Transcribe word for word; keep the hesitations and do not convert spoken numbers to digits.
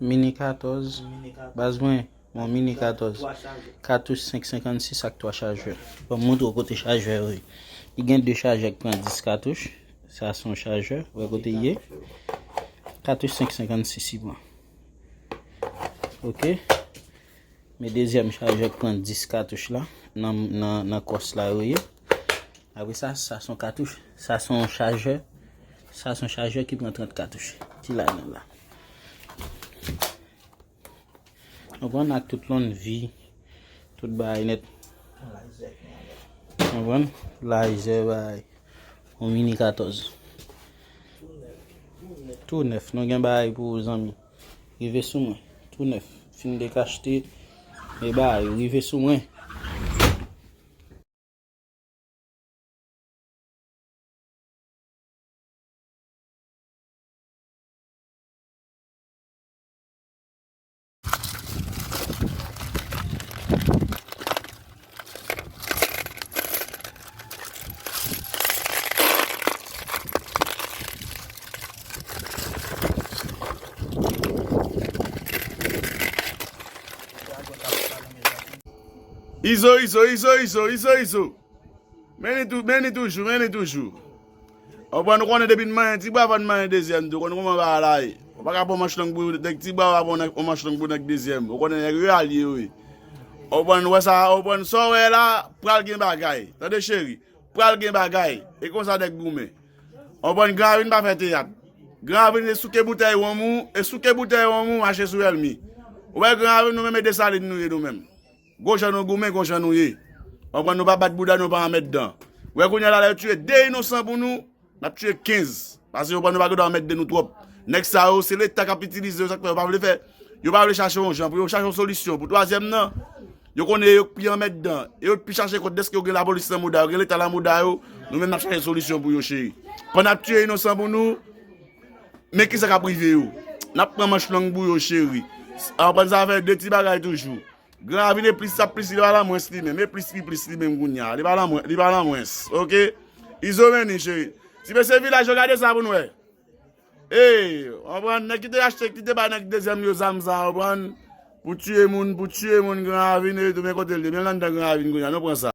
Mini katòz. Baz mwen, yon mini katòz. Katouch senk senkannsis ak twa chajè. Ban m montre w kote chajè yo ye. Li gen de chajè ki pran dis katouch. Sa se yon chajè. Wè kote l ye. Katouch senk senkannsis li pran. Ok. Men dezyèm chajè k pran dis katouch la, nan, nan, nan kòs la yo ye. Apre sa, sa se yon katouch, sa se yon chajè, sa se yon chajè ki pran trant katouch. Ki ladan la. Konprann, ak tout lonn vi, tout bagay nèt. Konprann? Lajè bagay. Yon mini katòz. Tou nèf, nou gen bagay pou ou, zanmi. Rive sou mwen. Tou nèf. Fin dekachte. E bagay, rive sou mwen. Izo, izo, izo, izo, izo, izo. Men li tou, men li toujou, men li toujou. Ou konprann, ou konnen depi n manyen ti bwa, fò n manyen dezyèm tou. Ou konn kòman bagay la ye. Ou pa ka pran manch long pou nèg ti bwa, ou pa pran yon manch long pou nèg dezyèm. Ou konnen nèg yo alye yo ye. Ou konprann, wè sa, ou konprann sa w wè la, pral gen bagay. Tande cheri, pral gen bagay. E konsa nèg goumen. Ou konprann, Gran Ravin pa fè teyat. Gran Ravin se souke boutèy wonm ou, e souke boutèy wonm ou, mache sou èlmi. Ou wè Gran Ravin nou menm e Desalin nou ye nou menm. Gon jan nou goumen, gon jan nou ye. Ou konprann, nou pa bat bouda, nou pa anmètdan. Wè kounye a la, lè yo tiye de inosan pou nou, n ap tiye kenz. Paske yo konprann nou pa gen dwa anmètde nou twòp. Nèg sa yo, se Leta k ap itilize yo, sa k fè yo pa vle fè. Yo pa vle chache yon jan pou yo chache yon solisyon pou twazyèm nan. Yo konnen yo k pi anmètdan. E yo k pi chache kont dèske yo gen lapolis nan mouda yo, gen Leta nan mouda yo. Nou menm n ap chache solisyon pou yo, cheri. Pandan n ap tiye inosan pou nou, men kisa k ap rive yo. N ap pran manch long pou yo, cheri. Ou konprann, sa fè de ti bagay toujou. Gran Ravin e plis, sa plis, li pa lan mwens li menm. E plis, li plis li menm kounye a. Li pa lan mwen, li pa lan mwens. Ok? Izo vini, cheri. Ti mesye vilaj yo, gade sa pou n wè. Ey, ou konprann, nèg ki te achte, ki te bay nèg dezyèm yo zam sa, ou konprann? Pou tiye moun, pou tiye moun, Gran Ravin, e tou men kote l ye. Men l anndan Gran Ravin kounye a, nou pran sa.